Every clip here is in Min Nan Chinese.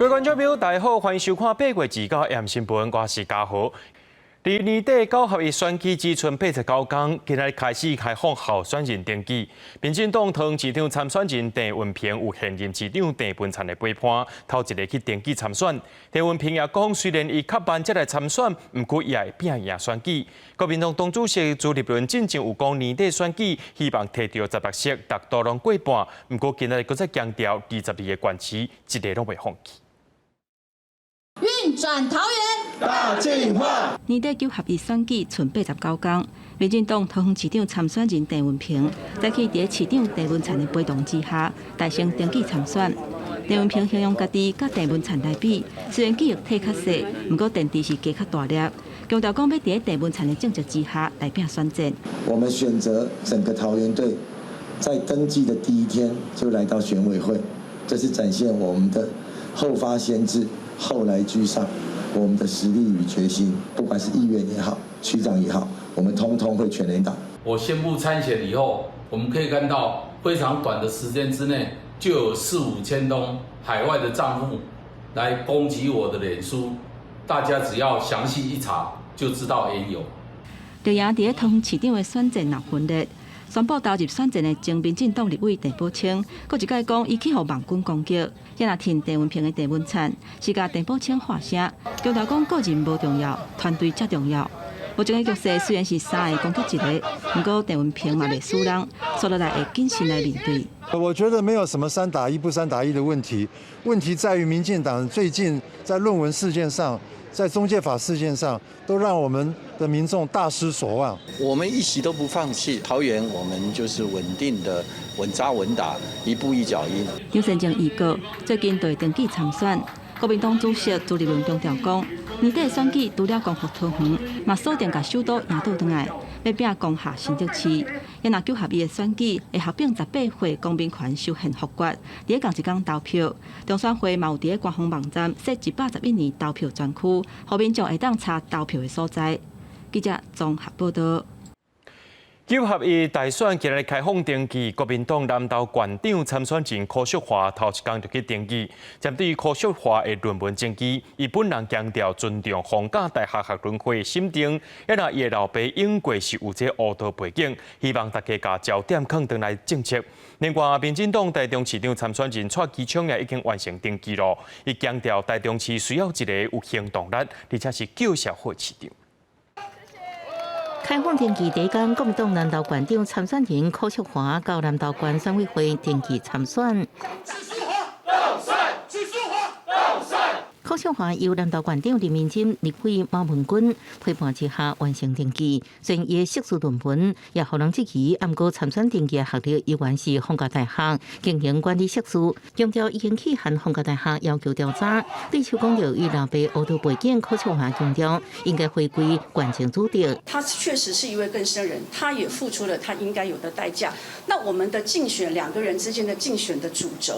各位觀眾朋友，大家好，歡迎收看8月29 AM 新聞，我是嘉豪。佇年底九合一選舉只賰89工，今仔日開始開放候選人登記。民進黨桃園市長參選人鄭運鵬有現任市長鄭文燦的陪伴，頭一个去登記參選。鄭運鵬也講，雖然伊較慢才來參選，毋過伊也會拼贏選舉。國民黨黨主席朱立倫進前有講，年底選舉希望提著16席，六都攏過半。毋過今仔日閣再強調，22个縣市一个攏袂放棄。運轉桃園，大進化。年底九合一選舉賰89工，民進黨桃園市長參選人鄭運鵬，早起佇市長鄭文燦的陪同之下，大聲登記參選。鄭運鵬形容家己佮鄭文燦來比，雖然記憶體較細，毋過電池是加較大粒。強調講欲佇鄭文燦的政策之下來拼選戰。我們選擇整個桃園隊，在登記的第一天就來到選委會，這是展現我們的後發先至。後來居上，我們的實力與決心，不管是議員也好，區長也好，我們通通會全力打。我宣布參選以後，我們可以看到非常短的時間之內，就有四五千通海外的賬戶來攻擊我的臉書，大家只要詳細一查，就知道緣由。綠營佇桃園市長的選戰鬧分裂，宣布投入選戰的前民進黨立委鄭寶清，閣一擺講伊去予網軍攻擊，也若挺鄭運鵬的鄭文燦，是共鄭寶清發聲，強調講個人無重要，團隊才重要。目前的局勢雖然是三个攻擊一個，毋過鄭運鵬嘛袂輸人，紲落來會謹慎來面對。我覺得沒有什麼三打一不三打一的問題，問題在於民進黨最近在論文事件上，在中介法事件上，都讓我們的民眾大失所望。我們一席都不放棄，桃園我們就是穩定的、穩紮穩打，一步一腳印。張善政預告，最近就會登記參選。國民黨主席朱立倫強調講，年底選舉除了光復桃園，嘛鎖定共首都贏倒轉來，欲拼攻下新竹市。也若九合一的選舉會合併18歲公民權修憲複決，佇仝一工投票。中選會嘛有佇官方網站設111年投票專區，予民眾會當查投票的所在。記者綜合報道。九合一大選今日開放登記，國民黨南投縣長參選人柯淑華頭一工就去登記。針對柯淑華的論文爭議，伊本人強調尊重逢甲大學學倫會審定，也若伊的老爸永過是有這烏道背景，希望大家共焦點囥轉來政策。另外，民進黨台中市長參選人蔡其昌也已經完成登記囉，伊強調台中市需要一個有行動力，而且是救社會市長。開放登記第一工，國民黨南投縣長參選人柯淑華到南投縣選委會登記參選。柯淑華由南投縣長林明欽、立委馬文君陪伴之下完成登記。雖然伊的碩士論文也予人質疑，毋過參選登記的學歷依然是逢甲大學經營管理碩士，強調已經去函逢甲大學要求調查。對手講著伊老爸烏道背景，柯淑華強調應該回歸縣政主軸。他確實是一位更生人，他也付出了他應該有的代價。那我們的競選兩個人之間的競選的主軸，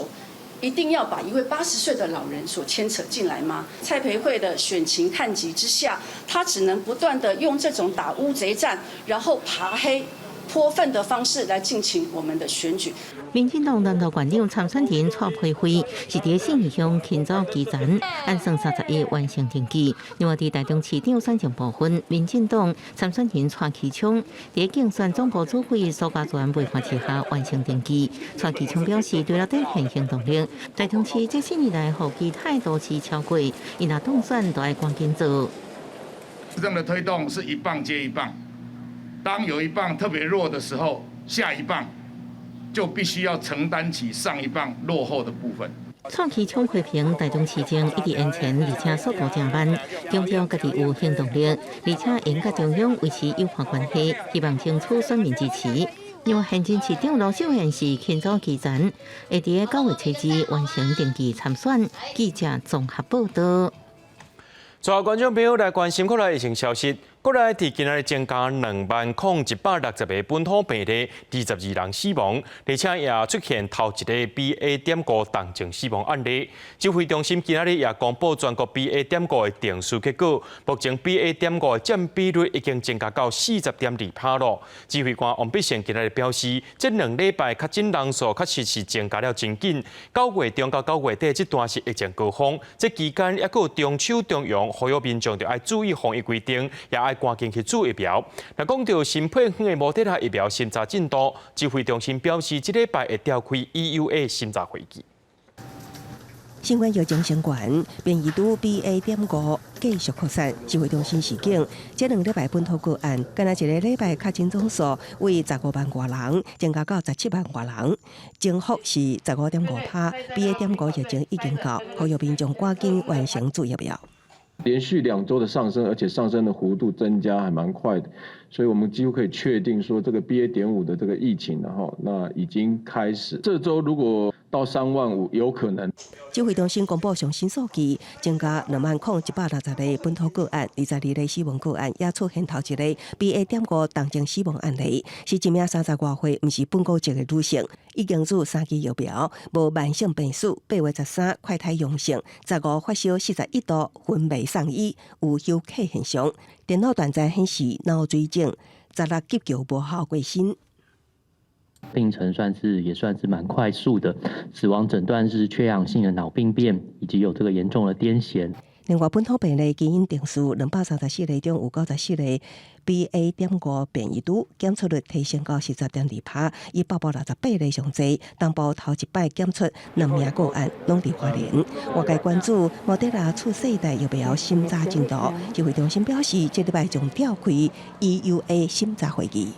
一定要把一位80歲的老人所牽扯進來嗎？蔡培慧的選情看急之下，他只能不斷的用這種打烏賊戰，然後爬黑潑糞的方式來進行我們的選舉。民進黨南投縣長參選人蔡培慧是佇信義鄉勤走基層，按算31完成登記。另外，佇台中市長選情部分，民進黨參選人蔡其昌佇競選總部主委蘇嘉全陪伴之下完成登記。蔡其昌表示，除了展現行動力，台中市這四年來予其他都市超過，伊若當選就愛趕緊做。市政的推動是一棒接一棒，當有一棒特別弱的時候，下一棒就必須要承擔起上一棒落後的部分。蔡其昌批評台中市政一直延前，而且速度真慢，強調家己有行動力，而且應佮中央維持友好關係，希望爭取選民支持。另外，現任市長盧秀燕是勤走基層，會佇9月初2完成登記參選。記者綜合報道。最後，觀眾朋友來關心國內疫情消息。閣來佇今仔日增加20,160個本土病例，22人死亡，而且也出現頭一个 BA.5重症死亡案例。指揮中心今仔日也公布全國 BA.5的定序結果，目前 BA.5的佔比率已經增加到40.2%囉。指揮官王必勝今仔日表示，這2禮拜確診人數確實是增加了真緊。9月中到9月底這段是疫情高峰，這期間猶閣有中秋、重陽，呼籲民眾著愛注意防疫規定，也愛趕緊去注疫苗。若講著新配方的莫德納疫苗審查進度，指揮中心表示，這禮拜會召開 EUA 審查會議。新冠疫情升懸，變異株 BA.5繼續擴散。指揮中心示警，這2禮拜本土個案，干焦一个禮拜確診總數為15萬外人，增加到17萬外人，增幅是15.5%。BA.5疫情已經到，呼籲民眾趕緊完成注疫苗。連續2週的上升，而且上升的幅度增加還蠻快的，所以我們幾乎可以確定說，這個 BA.5的這個疫情，然後那已經開始。這週如果到3萬5，有可能。指揮中心公布上新數據，增加20,160個本土個案，22例死亡個案，也出現頭一个 BA.5重症死亡案例，是一名30外歲，毋是本國籍的女性，已經注三劑疫苗，無慢性病史，8月13快篩陽性，15發燒41度，昏迷送醫，有休克現象，電腦斷層顯示腦水腫，16急救無效過身。病程算是也算是蠻快速的，死亡診斷是缺氧性的腦病變，以及有這個嚴重的癲癇。另外，本土病例基因定序234例中有94個 BA.5變異株，檢出率提升到40.2%，以868例上濟。東部頭一擺檢出兩名個案，攏佇花蓮。外界關注莫德納次世代疫苗審查進度，指揮中心表示，這禮拜將召開 EUA 審查會議。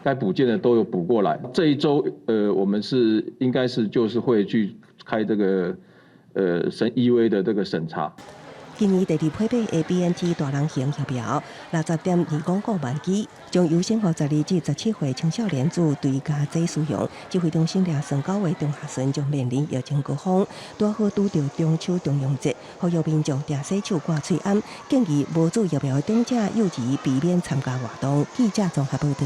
該補件的都有補過來。這一週，我們是應該是就是會去開這個，審 EUA 的這個審查。今年第二批買的 BNT 大人型疫苗60.205萬劑，將優先予12至17歲青少年做追加劑使用。指揮中心量算9月中下旬將面臨疫情高峰，拄好拄著中秋重陽節，呼籲民眾定洗手、掛喙罨，建議無注疫苗的長者、幼兒避免參加活動。記者綜合報道。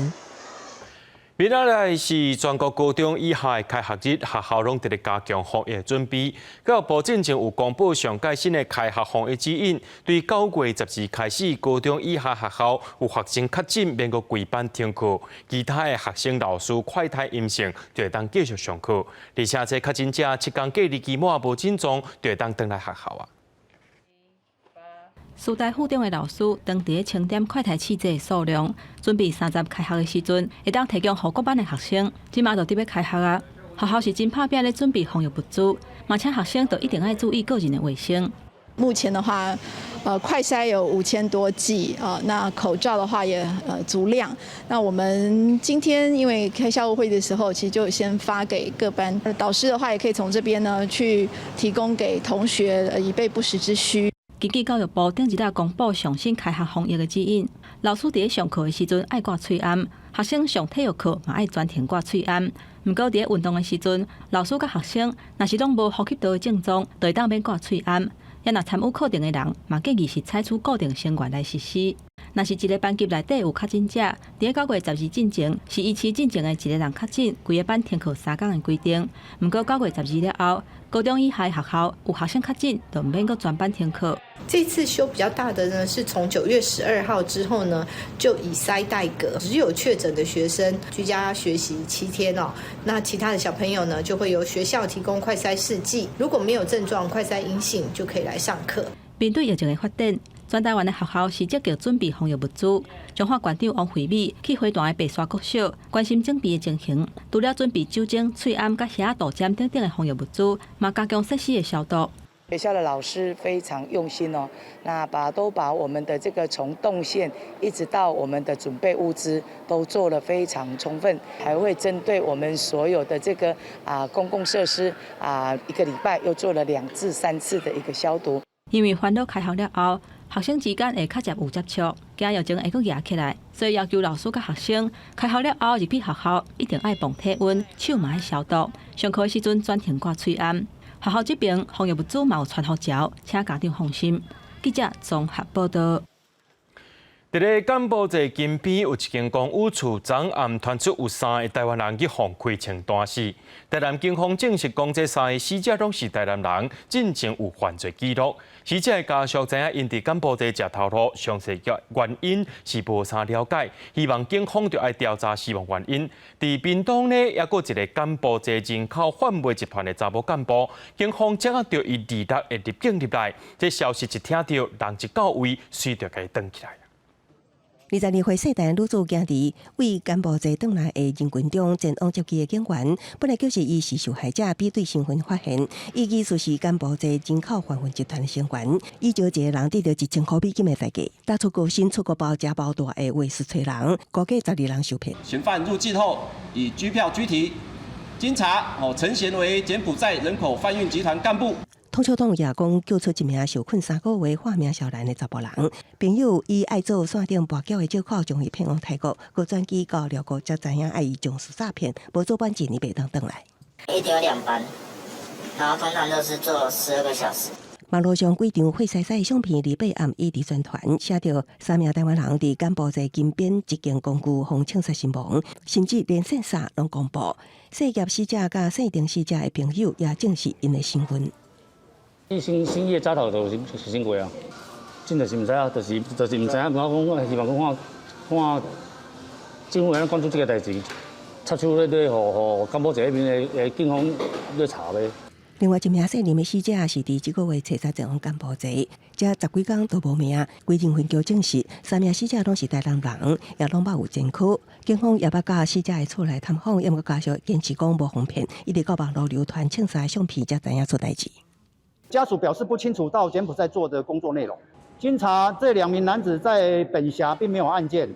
明仔載是全國高中以下的開學日，學校攏佇咧加強防疫準備。教育部進前有公布上蓋新的開學防疫指引，對9月12開始，高中以下學校有學生確診，免閣規班停課，其他的學生老師快篩陰性，就會當繼續上課。而且這確診者7天隔離期滿無症狀，就會當轉來學校啊。師大附中的老師當佇咧清點快篩試劑的數量，準備三十開學的時陣，會當提供予各班的學生。這馬就佇欲開學啊，學校是真拍拚咧準備防疫物資，嘛請學生都一定愛注意個人的衛生。目前的話，快篩有5000多劑啊，那口罩的話也足量。那我們今天因為開校務會的時候，其實就先發給各班導師的話，也可以從這邊呢去提供給同學，以備不時之需。根據教育部頂一日公布上新開學防疫的指引，老師佇咧上課的時陣愛掛喙罨，學生上體育課嘛愛全程掛喙罨。毋過佇咧運動的時陣，老師佮學生若是攏無呼吸道的症狀，就會當免掛喙罨。也若參與課程的人，嘛建議是採取固定成員來實施。若是一个班級內底有確診者，佇咧9月12進前是維持進前的一个人確診，規个班停課3工的規定。毋過9月12了後，高中以下學校有學生確診，就毋免閣全班停課。這次修比較大的呢，是從9月12號之後呢，就以篩代隔，只有確診的學生居家學習7天哦。那其他的小朋友呢，就會由學校提供快篩試劑，如果沒有症狀，快篩陰性就可以來上課。面對疫情的發展，全台灣的學校是積極準備防疫物資。彰化縣長王惠美去花壇的白沙國小，關心準備的情形。除了準備酒精、喙罨、佮鞋仔道針等等的防疫物資，嘛加強設施的消毒。學校的老師非常用心哦，那都把我們的這個從動線一直到我們的準備物資都做得非常充分，還會針對我們所有的這個公共設施一個禮拜又做了2至3次的一個消毒。因為煩惱開學了後，學生之間會較捷有接觸，驚疫情會閣夯起來，所以要求老師佮學生開學了後入去學校一定愛磅體溫，手嘛愛消毒，上課時陣全程掛喙罨。學校這邊防疫物資嘛有傳予招，請家長放心。記者綜合報道。佇咧柬埔寨金邊有一間公寓厝昨暗傳出有三个台灣人去予開槍彈死。台南警方證實講，這三个死者攏是台南人，進前有犯罪記錄。死者的家屬知影𪜶佇柬埔寨食頭路，詳細原因是無啥了解，希望警方著愛調查死亡原因。佇屏東呢，猶閣一个柬埔寨人口販賣集團的查某幹部，警方掌握著伊二六會入境入來，這消息一聽著，人一到位，隨著共伊轉起來。 22歲細台女子行佇為柬埔寨轉來的人群中前往接機的警員，本來就是伊是受害者比對身份發現，伊其實是柬埔寨人口販運集團的成員，伊招一个人得著1000箍美金的代價，打出高薪出國包、食包大的話術揣人，估計12人受騙。嫌犯入境後以機票拘提，經查哦，陳賢為柬埔寨人口販運集團幹部。統促黨也講救出一名受困3個月化名小蘭的查埔人，朋友以愛做線頂跋筊的藉口將伊騙往泰國，閣轉機到寮國，才知影愛伊從事詐騙，無做滿一年袂當轉來。一天有2班，然後通常都是坐12個小時。網路上幾張血腥腥的相片，28暗已佇宣傳，寫著三名台灣人佇柬埔寨金邊一間公寓予槍殺身亡，甚至連姓啥攏公布。細業死者佮姓丁死者的朋友也證實𪜶的身份。伊先伊的早頭就是先過啊，真就是毋知影，就是毋知影，我講希望講看看政府會當關注這個代誌，插手咧咧，予予柬埔寨彼邊的警方咧查咧。另外一名姓林的死者是佇這個月初三前往柬埔寨，這十幾工都無名。歸仁分局證實，三名死者攏是台南人，也攏捌有前科。警方也捌到死者的厝內探訪，毋過家屬堅持講無予騙，一直到網路流傳槍殺相片，才知影出代誌。家屬表示不清楚到柬埔寨做的工作內容。經查，這兩名男子在本轄並沒有案件，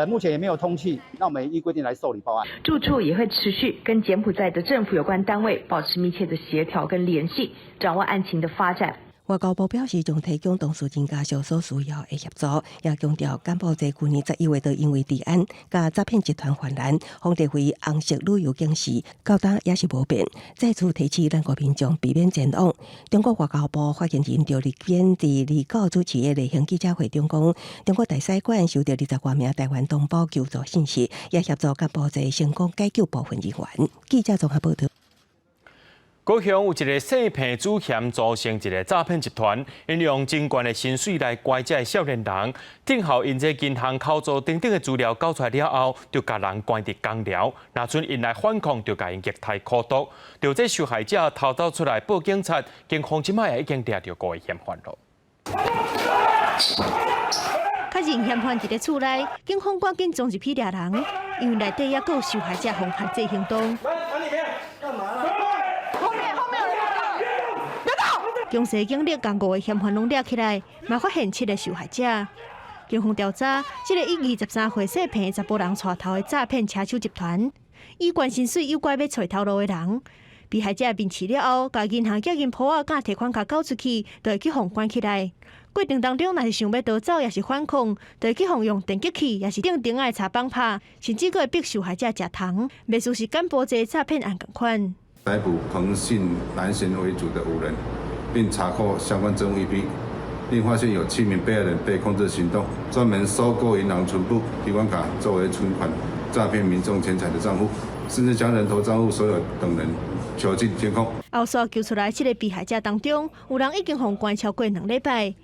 目前也沒有通緝，那我們依規定來受理報案。住處也會持續跟柬埔寨的政府有關單位保持密切的協調跟聯繫，掌握案情的發展。外交部表示，將提供當事人家屬所需要的協助，也強調柬埔寨去年11月就因為治安佮詐騙集團泛濫，予列為紅色旅遊警示，到今也是無變。再次提醒咱國民眾避免前往。中國外交部發言人趙立堅佇29主持的例行記者會中講，中國大使館收到20外名台灣同胞求助信息，也協助柬埔寨成功解救部分人員。記者綜合報道。高雄有一个姓彭主嫌組成一个詐騙集團，𪜶用真懸的薪水來拐這个少年人，等候𪜶這銀行口座等等的資料交出來了後，就共人關佇工寮。若準𪜶來反抗，就共𪜶虐待苦毒。著這受害者逃走出來報警察，警方這擺也已經掠著五个嫌犯囉。確認嫌犯佇咧厝內，警方趕緊衝入去掠人，因為內底猶閣有受害者予限制行動。後面後面有人，別動！強勢警力共五个嫌犯攏掠起來，嘛發現七个受害者。警方調查，這個以23歲姓彭查埔人帶頭的詐騙車手集團，以懸薪水誘拐欲揣頭路的人。被害者面試了後，共銀行寄銀簿仔佮提款卡交出去，就會去予關起來。過程當中，若是想欲逃走，抑是反抗，就會去予用電擊器，抑是釘釘仔的柴棒拍，甚至閣會逼受害者食糖，袂輸是柬埔寨詐騙案仝款。逮捕彭姓男嫌為主的五人，並查扣相關證物一批，另發現有七名被害人被控制行動，專門收購銀行存簿、提款卡作為存款詐騙民眾錢財的賬戶，甚至將人頭賬戶所有等人囚禁監控。後續救出來七个被害者當中，有人已經予關超過2禮拜。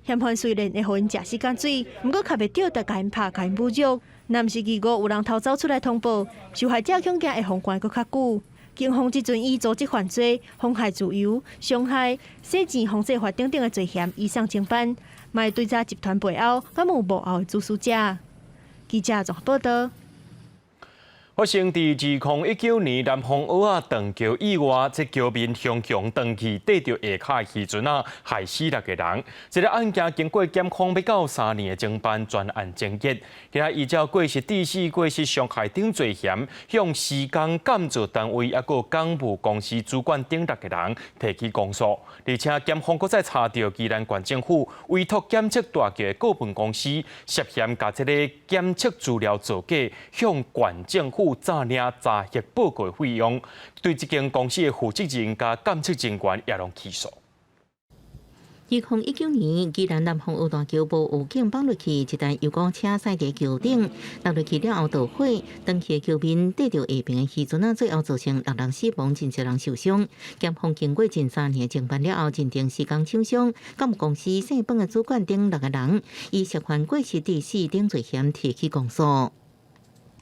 嫌犯雖然會予𪜶食洗甲水，毋過較袂著就共𪜶拍、共𪜶侮辱。若毋是二五有人逃走出來通報，受害者恐驚會予關閣較久。警方這陣以組織犯罪、妨害自由、傷害、洗錢、防制法等等的罪嫌移送偵辦，嘛會追查集團背後敢有幕後的主使者。記者綜合報道。發生佇2019年南方澳仔斷橋意外，這橋面雄雄斷去，綴著下跤的時陣啊，害死六个人。這个案件經過檢方欲到3年的偵辦，全案終結。今仔依照過失致死、過失傷害等罪嫌，向施工監造單位抑閣工務公司主管等六个人提起公訴。而且檢方閣再查著宜蘭縣政府委託檢測大橋的顧問公司涉嫌共這个檢測資料造假，向縣政府詐領查核報告的費用，對這間公司的負責人佮檢測人員也攏起訴。2019年，宜蘭南風澳大橋無預警放落去，一台遊覽車駛佇橋頂，落落去了後導火，當去橋面綴著下爿的時陣啊，最後造成六人死亡，真濟人受傷。檢方經過近3年偵辦了後，認定時工廠商、港務公司姓彭的主管等六個人，以涉犯過失致死等罪嫌提起公訴。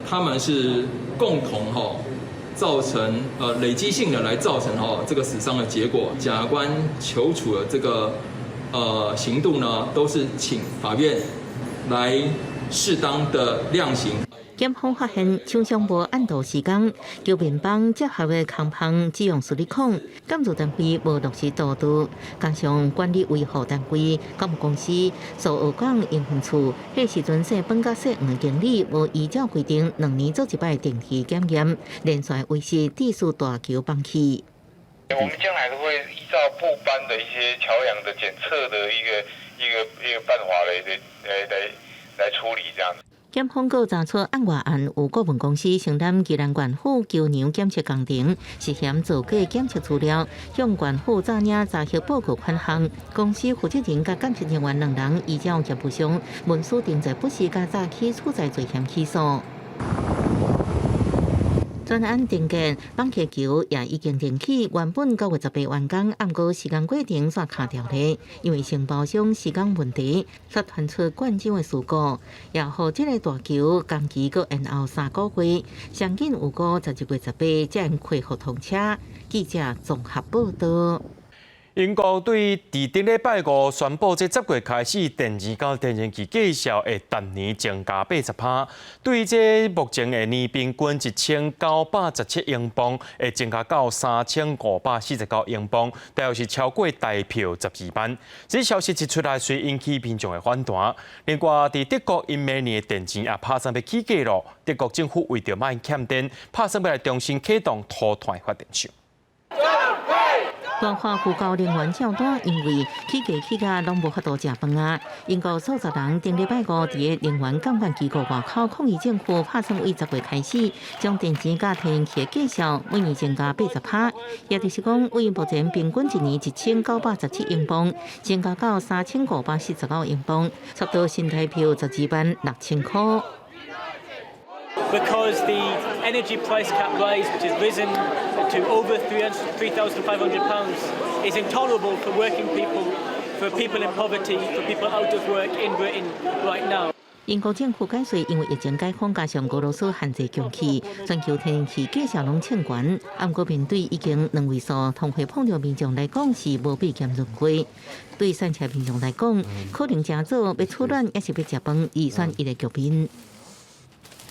他們是共同吼造成累積性的來造成吼這個死傷的結果。檢察官求處的這個刑度呢，都是請法院來適當的量刑。檢方發現廠商無按圖施工，橋面板接合的空縫只用矽利康，建築單位無落實督導，加上管理維護單位、港務公司、蘇澳港營運處，彼時陣姓彭佮姓黃的經理無依照規定2年做一擺定期檢驗，連續違失致使大橋崩去。我們將來都會依照部頒的一些橋梁的檢測的一個辦法來處理這樣子。檢方閣查出案外案有顧問公司承擔宜蘭縣府橋梁檢測工程，涉嫌造假檢測資料，向縣府詐領查核報告款項。公司負責人佮檢測人員兩人依照業務上文書定罪不實佮詐欺取財罪嫌起訴。專案定見，放氣橋也已經停起，原本9月18完工，毋過時間過程煞卡掉咧，因為承包商時間問題，煞傳出灌漿的事故，也予這個大橋工期閣延後3個月，上緊預估12月18才會恢復通車。記者綜合報道。英國對佇頂禮拜五宣布，這10月開始電池佮天然氣價數會逐年增加80%。對這目前的年平均1917英鎊，會增加到3549英鎊，大約是超過台票12萬。這消息一出來，隨引起民眾的反彈。另外，佇德國，𪜶明年的電錢也拍算欲起價囉。德國政府為著莫欠電，拍算欲來重新啟動塗炭發電廠。大華舊高能源照單，因為起價起價攏無法度食飯啊！英國數十人頂禮拜五佇個能源監管機構外口抗議政府，拍算為10月開始將電池佮天然氣的價數每年增加80%，也就是講，為目前平均一年1917英鎊，增加到3549英鎊，差不多新台票12萬6千箍。 Because the energy price cap rise, which has risen to over £3,500, is intolerable for working people, for people in poverty, for people out of work in Britain right now. 英國政府解釋，因為疫情解封加上俄羅斯限制供氣，全球天然氣價數攏衝懸。毋過面對已經兩位數通貨膨脹民眾來講是無比兼潤過。對散赤民眾來講，可能誠早欲取暖，抑是欲食飯，二選一的局面。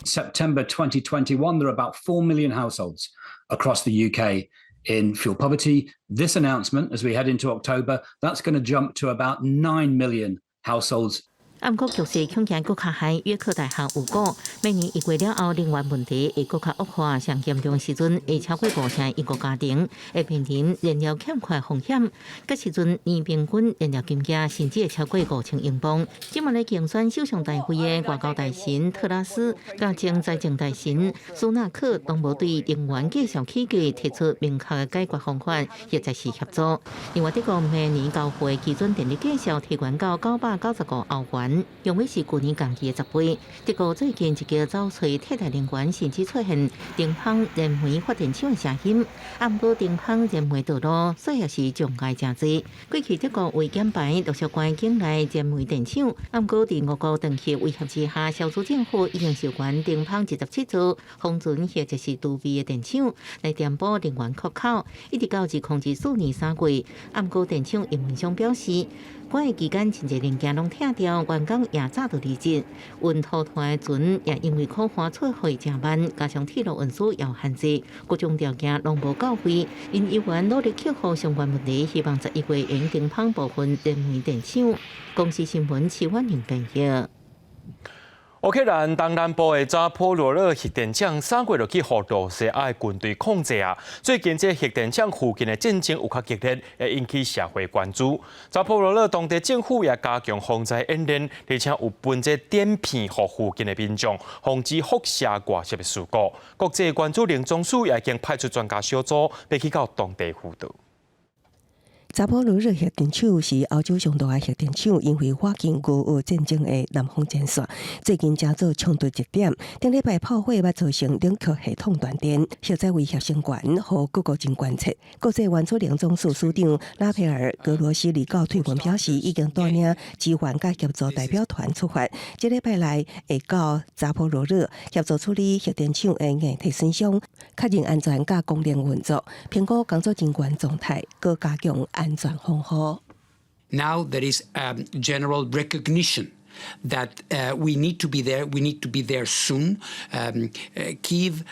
September 2021, there are about 4 million households across the UK in fuel poverty. This announcement, as we head into October, that's going to jump to about 9 million households. 毋過局勢恐驚閣較害，約克大學預估，明年1月了後，能源問題會閣較惡化，上嚴重時陣會超過五成英國家庭會面臨燃料欠缺風險。彼時陣年平均燃料金價甚至會超過5000英鎊。這馬咧競選首相大位的外交大臣特拉斯，佮前財政大臣蘇納克，攏無對能源價數起價提出明確的解決方法，或者是協助。另外，德國明年交付的基準電力價數提懸到995歐元。約莫是舊年同期的10倍。德國最近積極走揣替代能源，甚至出現停放燃煤發電廠的聲音。毋過停放燃煤道路，所以也是障礙誠濟。過去德國為減排，陸續關境內燃煤電廠。毋過佇俄國長期威脅之下，肖茲政府已經授權停放27座封存或者是儲備的電廠，來填補能源缺口，一直到2024年3月。毋過電廠營運商表示，關的期間真濟零件攏拆掉，員工也早就離職。運塗炭的船也因為苦旱出貨誠慢，加上鐵路運輸也有限制，各種條件攏無到位。𪜶猶原努力克服相關問題，希望11月會停放部分燃煤電廠。公視新聞徐婉玲編譯。烏克蘭東南部的扎波羅熱核電廠3月就去予羅西亞的軍隊控制啊！最近這核電廠附近的戰爭有較激烈，會引起社會關注。扎波羅熱當地政府也加強防災演練，而且有分這碘片予附近的民眾，防止輻射外泄的事故。國際原子能總署也已經派出專家小組，欲去到當地輔導。扎波羅熱核電廠是歐洲上大的核電廠，因為發起俄烏戰爭的南方前線，最近成做衝突熱點。頂禮拜炮火欲造成冷卻系統斷電，核災威脅升懸，予各國真關切。國際原子能總署署長拉斐爾·格羅西29推文表示，已經帶領支援佮協助代表團出發，這禮拜內會到扎波羅熱協助處理核電廠的硬體損傷，確認安全佮功能運作，評估工作人員狀態，閣加強安全防護。 Now there is a general recognition that we need to be there. We need to be there soon. Kyiv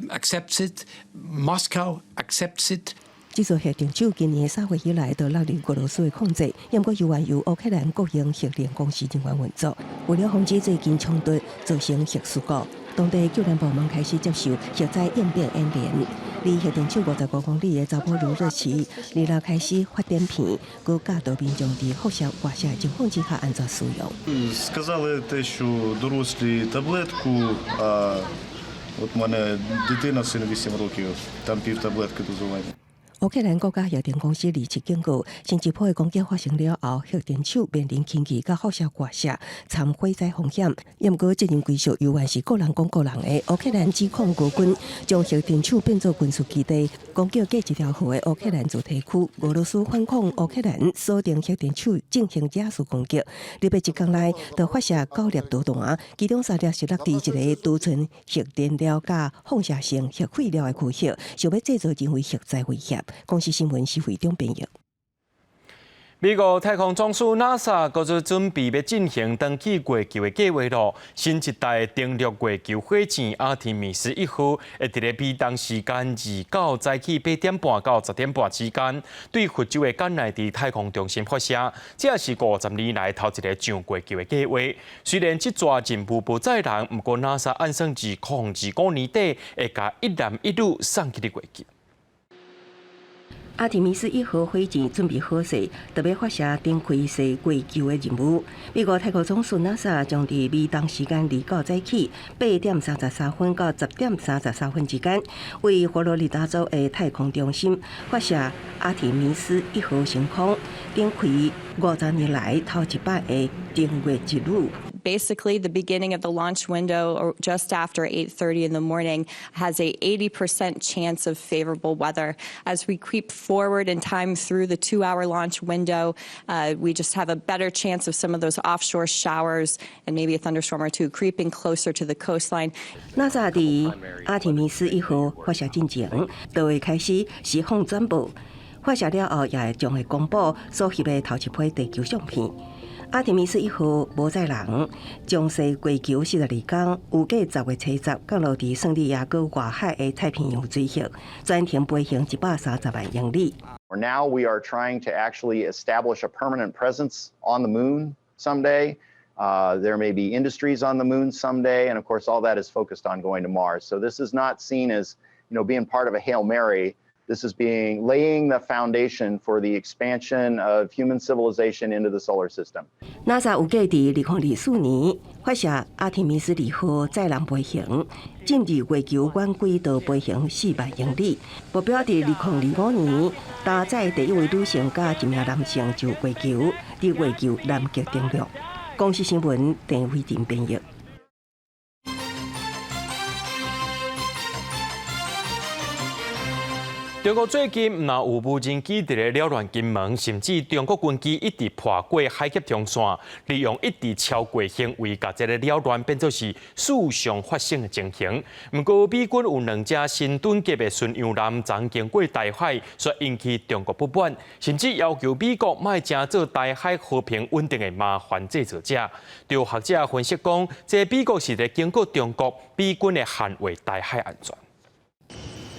accepts it. Moscow accepts it. 這座核電廠今年3月以來都落入俄羅斯的控制，毋過猶原由烏克蘭國營核能公司人員運作。為了防止最近衝突造成核事故，當地救援部門開始接受核災應變演練。離核電廠55公里的扎波羅熱市，26開始發電片，閣教導民眾佇輻射外泄情況之下按怎使用。 Сказали те, що дорослі таблетку, а от мене дитина, син 8 років, там пів таблетки дозування. 烏克蘭國家核電公司27警告，新一波的攻擊發生了後，核電廠面臨氫氣佮輻射外泄、摻火災風險。毋過責任歸屬猶原是各人講各人的。烏克蘭指控俄軍將核電廠變做軍事基地，攻擊隔一條河的烏克蘭主體區。俄羅斯反控烏克蘭鎖定核電廠進行亞速攻擊。禮拜一工內就發射九粒導彈，其中三粒是落佇一个儲存核燃料佮放射性核廢料的區域，想欲製造人為核災威脅。公視新聞施惠中編譯。美國太空總署 NASA 閣做準備欲進行登去月球的計劃囉。新一代登陸月球火箭阿提米斯1號會佇咧美東時間29早起8點半到10點半之間，對佛州的甘迺迪太空中心發射。這也是50年來頭一个上月球的計劃。雖然這逝任務無載人，毋過 NASA 按算2025年底會共一男一女送去佇月球。阿提米斯1號火箭準備好勢，著欲發射展開踅月球的任務。美國太空總署 NASA 將佇美東時間29早起8點33分到10點33分之間，位佛羅里達州的太空中心發射阿提米斯1號升空，展開50年來頭一擺的登月之旅。 Basically, the beginning of the launch window, or just after 8:30 in the morning, has a 80% chance of favorable weather. As we creep forward in time through the 2-hour launch window, we just have a better chance of some of those offshore showers and maybe a thunderstorm or two creeping closer to the coastline. NASA 佇阿提米斯1號發射進前，就會開始實況轉播。發射了後，也會將會公布所翕的頭一批地球相片。阿提米斯1號無載人，將踅月球42天，預計10月70降落佇聖地亞哥外海的太平洋水域，全程飛行130萬英里。 Now we are trying to actually establish a permanent presence on the moon someday. There may be industries on the moon someday, and of course, all that is focused on going to Mars. So this is not seen as being part of a Hail Mary. This is being laying the foundation for the expansion of human civilization into the solar system. NASA 預計佇2024年發射阿提米斯2號載人飛行，進入月球遠軌道飛行4萬英里。目標佇2025年搭載第一位女性佮一名男性上月球，佇月球南極登陸。公視新聞鄭偉仁編譯。中國最近毋但有無人機佇咧擾亂金門，甚至中國軍機一直破過海峽中線，利用一直超過行為，共這个擾亂變做是事常發生的情形。毋過美軍有兩隻新盾級的巡洋艦昨經過台海，煞引起中國不滿，甚至要求美國莫成做台海和平穩定的麻煩製造者。有學者分析講，這美國是咧警告中國，美軍會捍衛台海安全。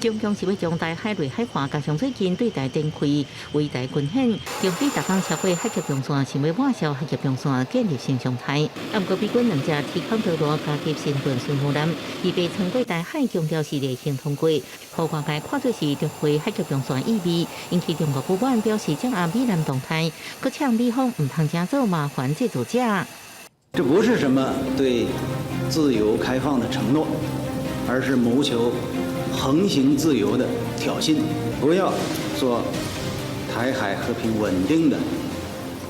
中共是欲將台海內海化，加上最近對台展開圍台軍演，中美逐工超過海峽中線，想欲抹消海峽中線建立新常態。啊，毋過美軍兩隻提空導彈加級新盾巡洋艦，預備穿過台海，強調是例行通過，予外界看做是突破海峽中線意味，引起中國不滿，表示掌握美艦動態，閣嗆美方毋通成做麻煩製造者。這不是什麼對自由開放的承諾，而是謀求橫行自由的挑釁，不要做台海和平穩定的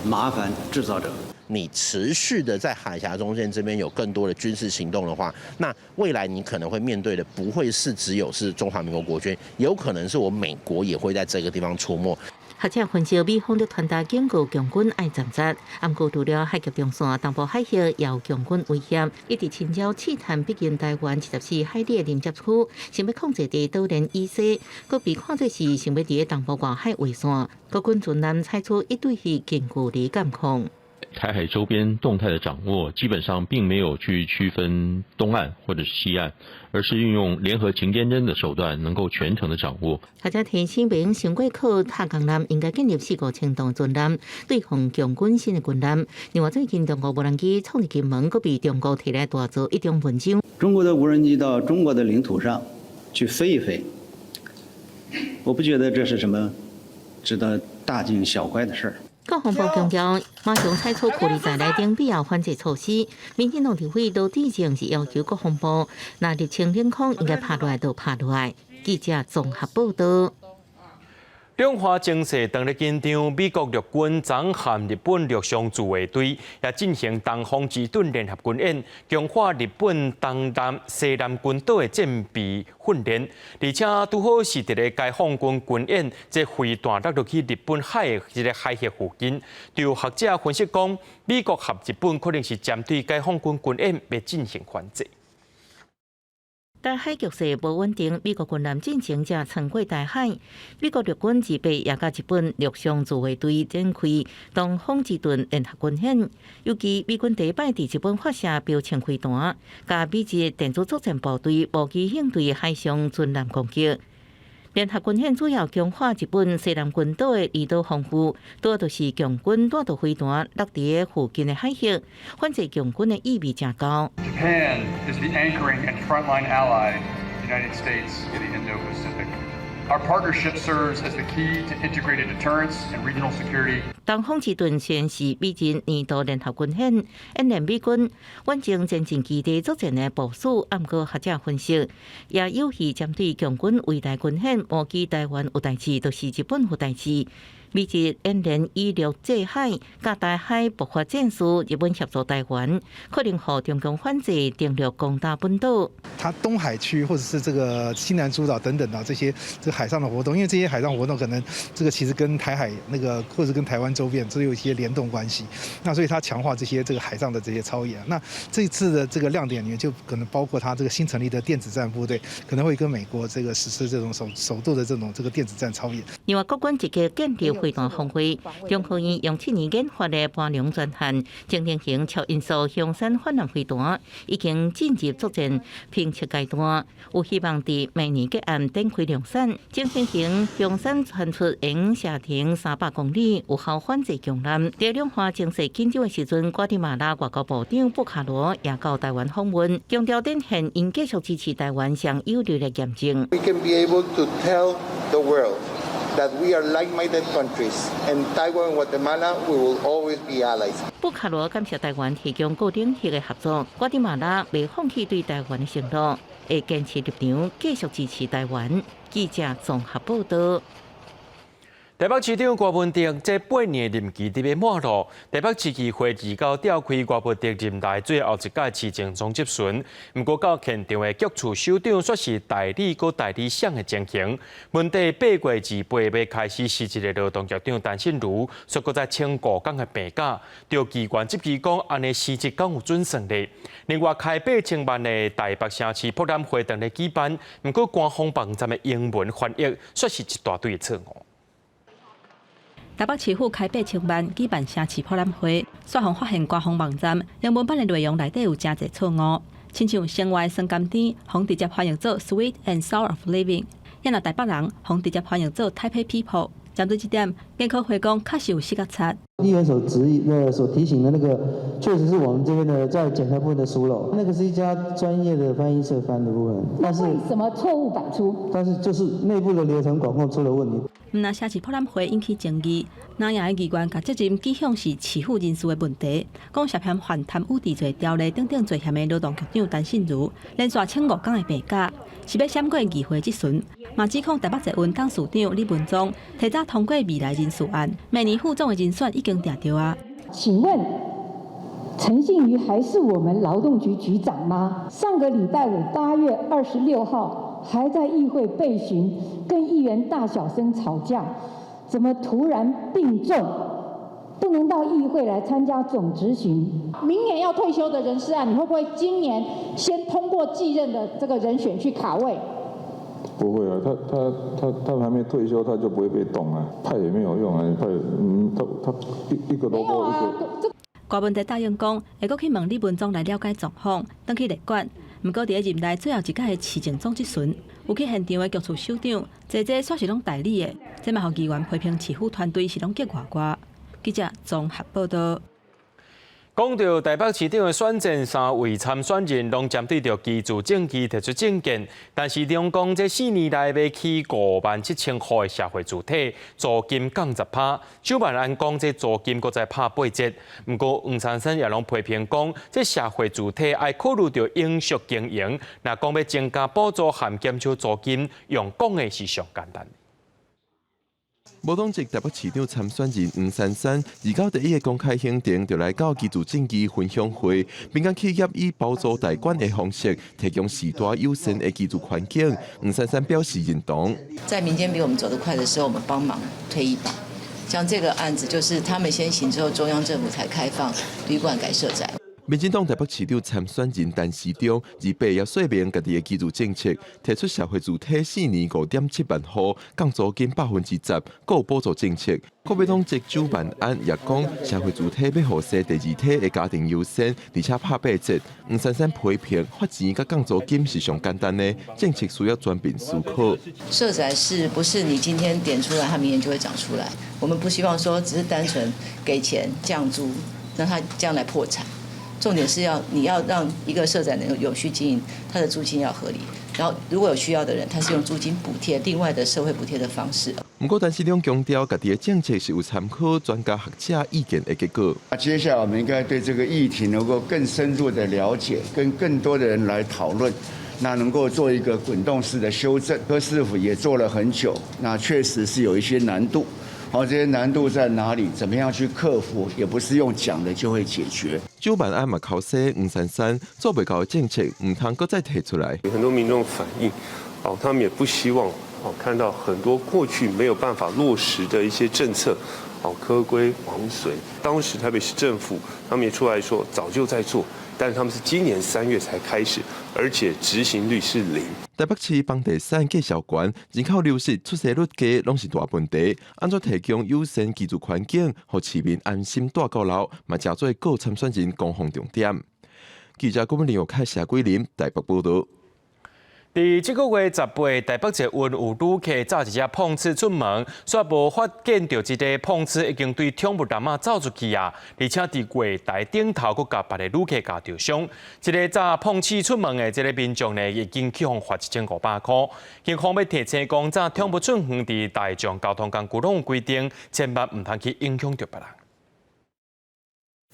麻煩製造者。你持續的在海峽中線這邊有更多的軍事行動的話，那未來你可能會面對的不會是只有是中華民國國軍，有可能是我美國也會在這個地方出沒。學者分析，美方咧傳達警告共軍愛站直，毋過除了海峽中線東部海域也有共軍威脅，一直侵擾試探逼近台灣24海里的臨接區，想欲控制佇島鏈以西，閣被看做是想欲佇東部外海劃線。國軍船艦採取一對一近距離監控。台海周邊動態的掌握，基本上並沒有去區分東岸或者是西岸，而是運用聯合勤監偵的手段，能夠全程的掌握。學者提醒，袂用傷過靠塔江艦應該建立4、5千噸船艦，對抗共軍新的軍艦。另外，最近中國無人機闖入金門，閣被中國提來大做一中文章。中國的無人機到中國的領土上去飛一飛，我不覺得這是什麼值得大驚小怪的事兒。國防部強調，馬上採取處理在內等必要反制措施。民進黨立委盧智正是要求國防部，若入侵領空應該拍落來就拍落來。記者綜合報道。兩岸情勢當咧緊張，美國陸軍昨和日本陸上自衛隊也進行東方之盾聯合軍演，強化日本東南、西南群島的戰備訓練，而且拄好是佇咧解放軍軍演，這飛彈落入去日本海的這个海域附近。就學者分析講，美國和日本可能是針對解放軍軍演欲進行反制。台海局勢無穩定，美國軍艦進前才穿過台海。美國陸軍自備也佮日本陸上自衛隊展開東方之盾聯合軍演。尤其美軍第一擺佇日本發射標槍飛彈，佮美日電子作戰部隊無機應對海上船艦攻擊。聯合軍演主要強化日本西南群島的離島防護，主要就是共軍彈道飛彈落佇附近的海域，反制共軍的意味誠高。 Japan is the anchoring and frontline ally of the United States in the Indo-Pacific. Our partnership serves as the key to integrated deterrence and regional security. 東方之盾雖然是美日年度聯合軍演，演練美軍遠程前進基地作戰的部署，毋過學者分析，也有意針對共軍圍台軍演，無記台灣有代誌，就是日本有代誌。美日演練以陸制海，佮台海爆發戰事，日本協助台灣，可能予中共反制登陸攻打本島。它東海區或者是這個西南諸島等等啊，這些這個海上的活動，因為這些海上活動可能這個其實跟台海那個或者跟台灣周邊都有一些聯動關係。那所以它強化這些這個海上的這些操演。那這次的這個亮點裡面就可能包括它這個新成立的電子戰部隊，可能會跟美國這個實施這種首首度的這種這個電子戰操演。另外，國軍積極建立飛彈防衛，中科院用去年研發的盤龍專項，精靈型超音速雄山反艦飛彈已經進入作戰評測階段，有希望佇明年結案展開量產。精靈型雄山傳出用射程300公里，有效反制強艦。佇兩岸情勢緊張的時陣，瓜地馬拉外交部長布卡羅也到台灣訪問，強調展現𪜶繼續支持台灣上有力的驗證。 We can be able to tell the world that we are like-minded countries, and Taiwan and Guatemala, we will always be allies. 布卡羅感謝台灣提供各領域的合作，瓜地馬拉袂放棄對台灣的承諾，會堅持立場，繼續支持台灣。記者綜合報道。台北市長柯文哲這8年任期佇欲滿咯，台北市議會29召開柯文哲任內最後一屆市政總質詢。毋過到現場的局處首長煞是代理閣代理誰的情形。問題8月28欲開始辭職的勞動局長陳信如，煞閣再請5工的病假，著議員質疑講，按呢辭職敢有準算咧？另外，開8000萬的台北城市博覽會當咧舉辦，毋過官方網站的英文翻譯，煞是一大堆的錯誤。台北市府開8000萬舉辦城市博覽會，煞予發現官方網站英文版的內容內底有誠濟錯誤，親像生活酸甘甜，予直接翻譯做 sweet and sour of living；也若台北人，予直接翻譯做 Taipei people。針對這點，研考會講確實有失覺察。議員所質疑、那個所提醒的那個，確實是我們這邊的在檢核部分的疏漏。那個是一家專業的翻譯社翻的部分，但是為什麼錯誤百出？但是就是內部的流程管控出了問題。毋但城市博覽會引起爭議，南亞的議員共責任指向是市府人事的問題，講涉嫌犯貪污治罪條例等等罪嫌的勞動局長陳信如，連續請5工的病假，是欲閃過議會質詢，嘛指控台北捷運董事長李文忠提早通過未來人事案，明年副總的人選已經定著啊。請問陳幸妤還是我們勞動局局長嗎？上個禮拜五8月26號還在議會備詢，跟議員大小聲吵架，怎麼突然病重，不能到議會來參加總質詢？明年要退休的人事案，你會不會今年先通過繼任的這個人選去卡位？不會啊，他還沒退休，他就不會被動啊，派也沒有用啊，派他一個蘿蔔一個。郭文哲答應講，會閣去問李文忠來了解狀況，轉去列管。毋過佇咧任內最後一屆的市政總質詢，有去現場的局處首長，濟濟煞是攏代理的，這嘛予議員批評市府團隊是攏激外外。記者綜合報道。講到台北市長的選戰，三位參選人攏針對著居住正義提出政見，但市長講這4年來欲起57,000戶的社會住宅，租金降10%。蔣萬安講這租金閣再拍8折。毋過黃珊珊也攏批評講，這社會住宅愛考慮著永續經營，若講欲增加補助含減少租金，用講的是上簡單。無黨籍台北市長參選人黃珊珊，29第一个公開行程就來到居住正義分享會，民間企業以包租代管的方式提供時代友善的居住環境。黃珊珊表示認同。在民間比我們走得快的時候，我們幫忙推一把。像這個案子，就是他們先行之後，中央政府才開放旅館改社宅。民進黨台北市長參選人陳時中，28也說明家己的居住政策，提出社會住宅4年5.7萬戶，降租金10%，閣有補助政策。國民黨籍蔣萬安也講，社會住宅欲予生第二胎的家庭優先，而且拍8折。黃珊珊批評發錢佮降租金是上簡單的政策，需要全面思考。社宅是不是你今天點出來，它明年就會長出來？我們不希望說只是單純給錢降租，讓它將來破產。重點是要你要讓一個社宅能夠永續經營，它的租金要合理。然後如果有需要的人，他是用租金補貼，另外的社會補貼的方式。毋過，陳時中強調，家己的政策是有參考專家學者意見的結果。接下來我們應該對這個議題能夠更深入的了解，跟更多的人來討論，那能夠做一個滾動式的修正。柯市府也做了很久，那確實是有一些難度。好，這些難度在哪裡？怎麼樣去克服？也不是用講的就會解決。蔣萬安嘛，剾洗黃珊珊做袂到的政策，毋通閣再提出來。很多民眾反映，哦，他們也不希望哦看到很多過去沒有辦法落實的一些政策，哦，柯規黃隨。當時台北市政府他們也出來說，早就在做，但是他們是今年3月才開始，而且執行率是0。台北市房地產繼續懸，人口流失、出生率低，攏是大問題。按怎提供友善居住環境，予市民安心蹛到老，嘛成做各參選人攻防重點。記者郭文玲、開謝桂林台北報道。佇這個月18，台北捷運有旅客罩一隻碰瓷出門，煞無發現著這个碰瓷已經對寵物男仔走出去啊！而且佇月台頂頭閣共別个旅客咬著傷。這个罩碰瓷出門的這个民眾呢，已經去予罰1500塊。警方欲提醒講，罩寵物出園佇大眾交通工具攏有規定，千萬毋通去影響著別人。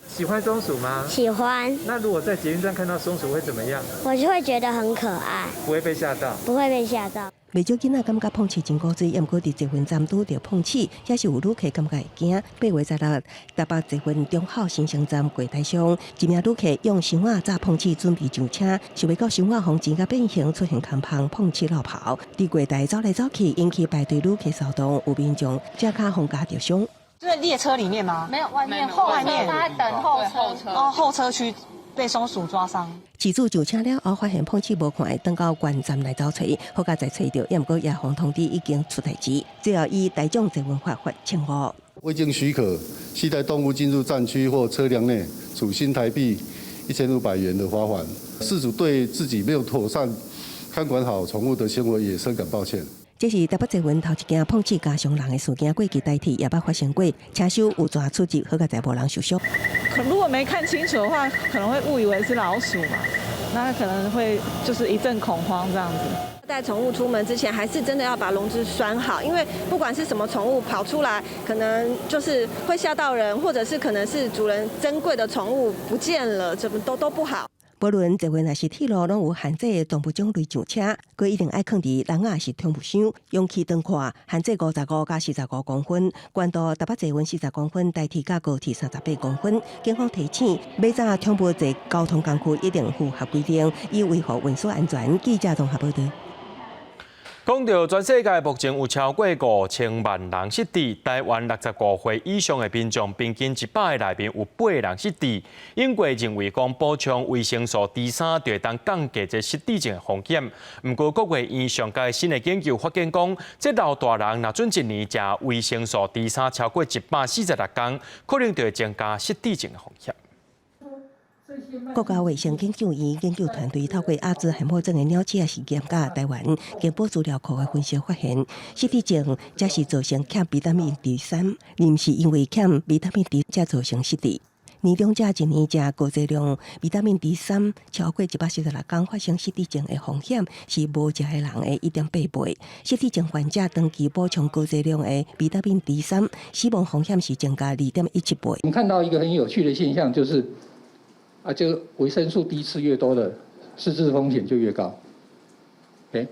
喜歡松鼠嗎？喜歡。那如果在捷運站看到松鼠會怎麼樣？我就會覺得很可愛。不會被嚇到？不會被嚇到。袂少囡仔感覺碰瓷真古錐，毋過佇捷運站拄著碰瓷，也是有旅客感覺會驚。8月16，台北捷運忠孝新生站月台上，一名旅客用箱仔罩碰瓷準備上車，想袂到箱仔予錢甲變形，出現空縫，碰瓷落跑，佇月台走來走去，引起排隊旅客騷動，有民眾正跤予咬著傷。在列車裡面嗎？沒有，外面後面他在等候車。哦，候車區被松鼠抓傷。事主上車了後，發現碰瓷無看，轉到原站來走揣，好佳哉揣著，毋過也予通知已經出代誌，最後依大眾捷運法罰1500。未經許可攜帶動物進入站區或車輛內，處新台幣1500元的罰款。事主對自己沒有妥善看管好寵物的行為也深感抱歉。這是台北捷運頭一件碰瓷咬傷人的事件，過去台鐵也捌發生過，車手有跩出入，好佳哉無人受傷。可如果沒看清楚的話，可能會誤以為是老鼠嘛，那可能會就是一陣恐慌這樣子。帶寵物出門之前，還是真的要把籠子拴好，因為不管是什麼寵物跑出來，可能就是會嚇到人，或者是可能是主人珍貴的寵物不見了，這都不好。無論捷運抑是鐵路，攏有限制動物種類上車，閣一定愛囥佇籠仔抑是寵物箱。容器長闊限制55佮45公分，懸度台北捷運40公分，台鐵佮高鐵38公分。警方提醒，買走寵物坐交通工具一定符合規定，以維護運輸安全。記者綜合報導。講到全世界目前有超過5000萬人失智，台灣65歲以上的民眾平均100個內面有8個人失智。英國認為講補充維生素 D3就會當降低這失智症的風險。毋過國衛院上屆新的研究發現講，這老大人若準一年食維生素 D3超過146工，可能就會增加失智症的風險。國家衛生研究院研究團隊透過阿茲海默症的鳥鼠仔實驗，佮台灣健保資料庫的分析發現，失智症才是造成欠維他命 D3，而毋是因為欠維他命 D 才造成失智。年長者一年食高劑量維他命 D3超過146工，發生失智症的風險是無食的人的1.8倍。失智症患者長期補充高劑量的維他命 D3，死亡風險是增加2.17倍。我們看到一個很有趣的現象，就是啊，這個維生素 D 吃越多的，失智風險就越高。OK，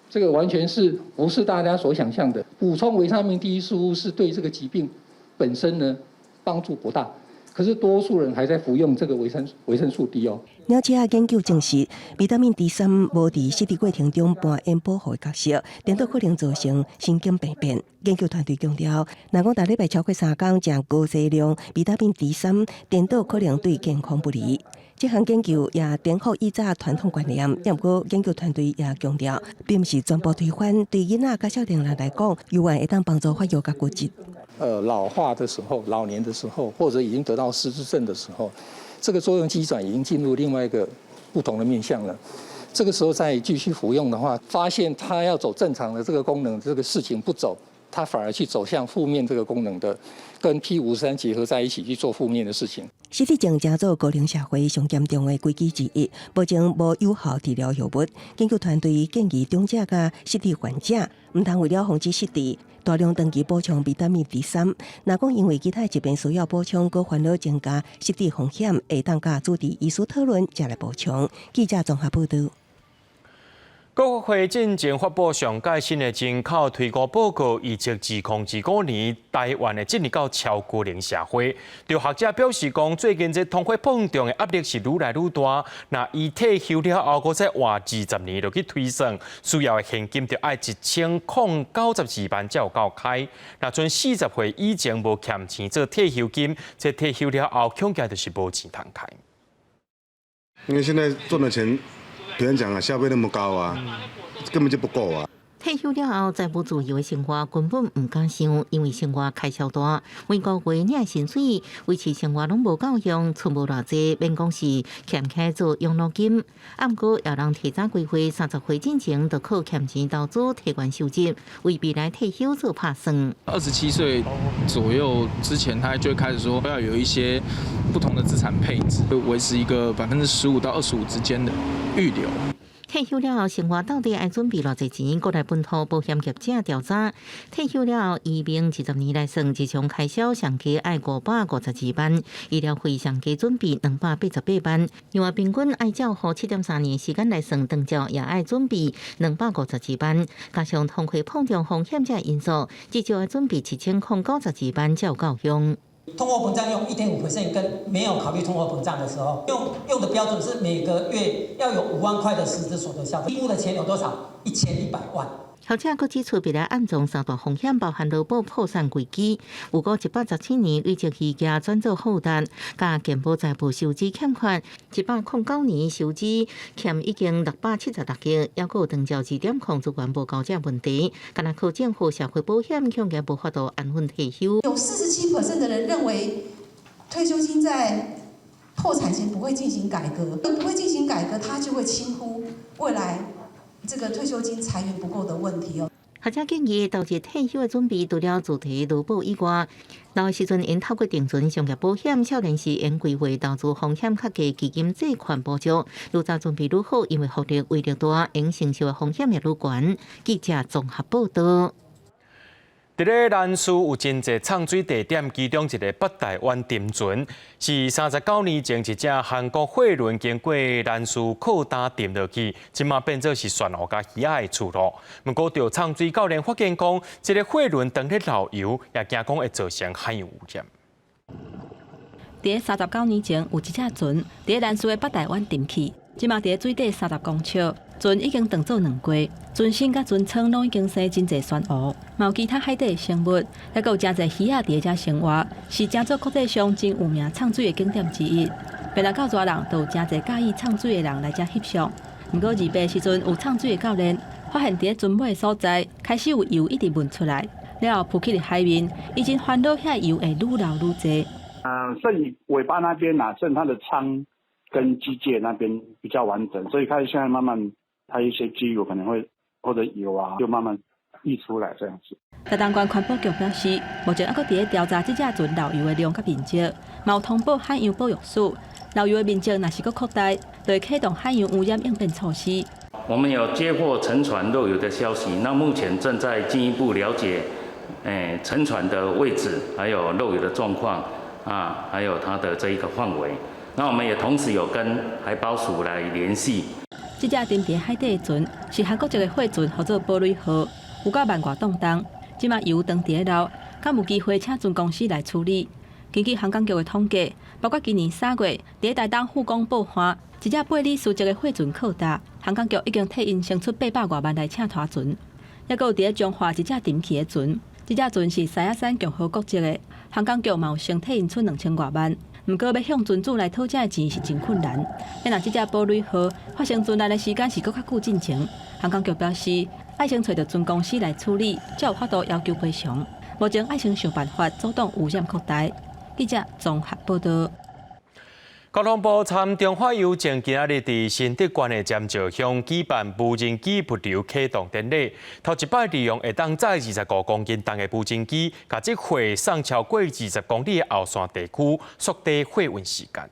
這個完全是不是大家所想象的？補充維他命 D 似乎是對這個疾病本身呢幫助不大。可是多數人還在服用這個維生素 D 哦。鳥鼠仔研究證實，維他命 D3無佇失智過程中扮演保護的角色，顛倒可能造成神經病變。研究團隊強調，若講逐禮拜超過3工食高劑量維他命 D3，顛倒可能對健康不利。這項研究也顛覆以早傳統觀念，毋過研究團隊也強調，並毋是全部推翻。對囡仔佮少年人來講，猶原會當幫助發育佮骨質。老化的時候、老年的時候，或者已經得到失智症的時候，這個作用機轉已經進入另外一個不同的面向了。這個時候再繼續服用的話，發現他要走正常的這個功能，這個事情不走，他反而去走向負面這個功能的，跟 P53結合在一起去做負面的事情。失智症成做高齡社會上嚴重的危機之一，目前無有效治療藥物。研究團隊建議長者佮失智患者，毋通為了防止失智，大量長期補充維他命 D3。若講因為其他疾病需要補充，閣煩惱增加失智風險，會當佮主治醫師討論，才來補充。記者綜合報導。國發會進前發布上蓋新的人口推估報告，預測2025年台灣會進入到超高齡社會。有學者表示講，最近這通貨膨脹的壓力是愈來愈大。若以退休了後，閣再活20年落去推算，需要的現金就愛1092萬才有夠開。若賰40歲以前無儉錢做退休金，這退休了後恐驚就是無錢通開。因為現在賺的錢。別人講啊，消費那麼高啊，根本就不夠啊。退休了後，財務自由的生活根本毋敢想，因為生活開銷大，每個月領薪水維持生活攏無夠用，存無偌濟，免講是儉起來做養老金。啊，毋過有人提早規劃，30歲進前就靠儉錢投資提懸收入，為未來退休做拍算。 27歲左右之前，他就開始說要有一些不同的資產配置，維持一個15%到25%之間的預留。退休了後，生活到底愛準備偌濟錢？國內本土保險業者調查，退休了後，餘命20年來算，日常開銷上低愛552萬，醫療費上低準備288萬。另外，平均愛照護7.3年時間來算，長照也愛準備252萬。加上通貨膨脹風險這因素，至少愛準備1092萬才有夠用。通貨膨脹用1.5% 跟沒有考慮通貨膨脹的時候，用的標準是每個月要有5萬塊的實質所得消費，預估的錢有多少？1100萬。學者閣指出，未來暗藏三大風險，包含勞保破產危機，有過117年累積漁業轉做負擔，佮健保財務收支欠款，109年收支欠已經676億，猶閣有長照2.0資源無夠這問題，干焦靠政府社會保險，恐驚無法度安穩退休。有47% 的人認為退休金在破產前不會進行改革，不會進行改革，他就會輕忽未來這個退休金財源不夠的問題哦。學者建議，投資退休的準備，除了自提勞保以外，老的時陣應透過定存商業保險，少年時應規劃投資風險較低基金借款補助。愈早準備愈好，因為福利威力大，應承受的風險也愈懸。記者綜合報導。佇咧蘭嶼有真濟藏水地點，其中一个北台灣沉船，是39年前一隻韓國貨輪經過蘭嶼靠礁沉落去，這馬變做是珊瑚佮魚仔的出路。毋過，著藏水教練發現講，這个貨輪當咧漏油，也驚講會造成海洋污染。佇39年前，有一隻船佇蘭嶼的北台灣沉去，這馬佇水底30公尺，船已經當做軟骨，船身佮船艙攏已經生真濟珊瑚，嘛有其他海底的生物，抑閣有誠濟魚仔佇遮生活，是誠做國際上真有名藏水的景點之一。遍來到遮人，都有誠濟佮意藏水的人來遮翕相。毋過28時陣有藏水的教練發現佇船尾的所在開始有油一直噴出來，了後浮起佇海面，伊真煩惱遐油會愈流愈濟。剩尾巴那邊啊，剩它的艙跟機械那邊比較完整，所以開始現在慢慢，它一些機油可能會或者油啊，就慢慢溢出來這樣子。台東縣環保局表示，目前猶閣佇咧調查這隻船漏油的量佮面積，嘛有通報海洋保育署，漏油的面積若是閣擴大，就會啟動海洋污染應變措施。我們有接獲沉船漏油的消息，那目前正在進一步了解，沉船的位置，還有漏油的狀況。啊，還有它的這一個範圍，那我們也同時有跟海保署來聯繫。這隻沉佇海底的船是韓國籍的貨船，號做寶蕊號，有到萬外噸重。這馬油當佇咧漏，敢有機會請船公司來處理？根據航港局的統計，包括今年3月，佇台東富岡報旱，一隻貝里斯籍的貨船靠礁，航港局已經替𪜶先出800外萬來請拖船。抑閣有佇咧彰化一隻沉去的船，這隻船是獅仔山共和國籍的。航港局嘛有先替𪜶出2000外萬，毋過欲向船主來討這个錢是真困難。若這隻寶蕊號發生船難的時間是閣較久進前，航港局表示，愛先揣著船公司來處理，才有法度要求賠償。目前愛先想辦法阻擋污染擴大。記者綜合報導。交通部參中華郵政今仔日佇新竹縣的尖石鄉舉辦無人機物流啟動典禮，頭一擺利用會當載25公斤重的無人機，共這貨送超過20公里的後山地區，縮短貨運時間。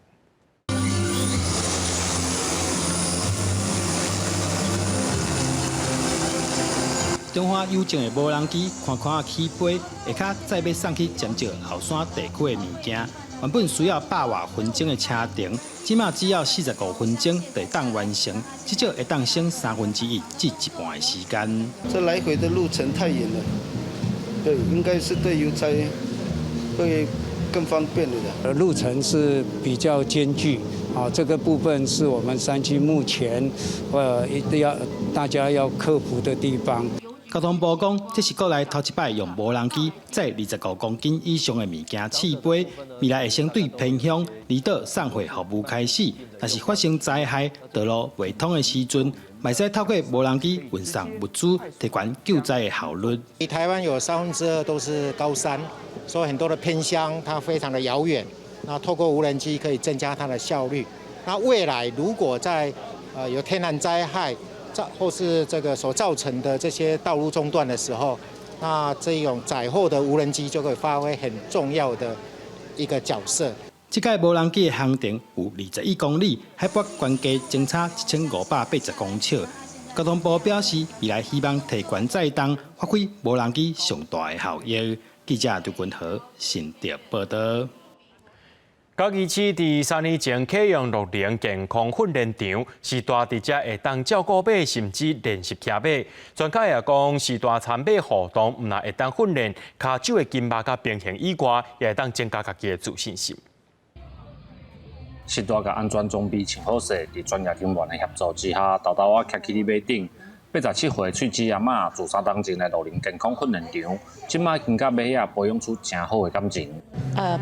中華郵政的無人機寬寬起飛，下跤載欲送去尖石後山地區的物件。原本需要100外分鐘的車程，這馬只要45分鐘就會當完成，至少會當省1/3至一半的時間。這來回的路程太遠了，對，應該是對郵差會更方便的。路程是比較艱巨，啊，這個部分是我們山區目前，一定要大家要克服的地方。交通部講，這是國內頭一擺用無人機載25公斤以上的物件試飛，未來會先對偏鄉離島送貨服務開始。若是發生災害、道路袂通的時陣，嘛會使透過無人機運送物資，提懸救災的效率。台灣有2/3都是高山，所以很多的偏鄉它非常的遙遠。那透過無人機可以增加它的效率。那未來如果在有天然災害，或是這個所造成的這些道路中斷的時候，那這種載貨的無人機就可以發揮很重要的一個角色。這擺無人機的航程有21公里，海拔懸低相差1580公尺。交通部表示，未來希望提懸載重，發揮無人機上大的效益。記者劉君和新竹報導。嘉義市佇3年前啟用樂齡健康訓練場，是大佇遮會當照顧馬，甚至練習騎馬。專家也講，適大參馬活動，毋但會當訓練跤手的筋肉佮平衡以外，也會當增加家己的自信心。適大共安全裝備穿好勢，佇專業人員的協助之下，沓沓仔徛起佇馬頂。87歲喙齒阿嬤自3冬前來樂齡健康訓練場，這馬已經佮馬仔培養出誠好的感情。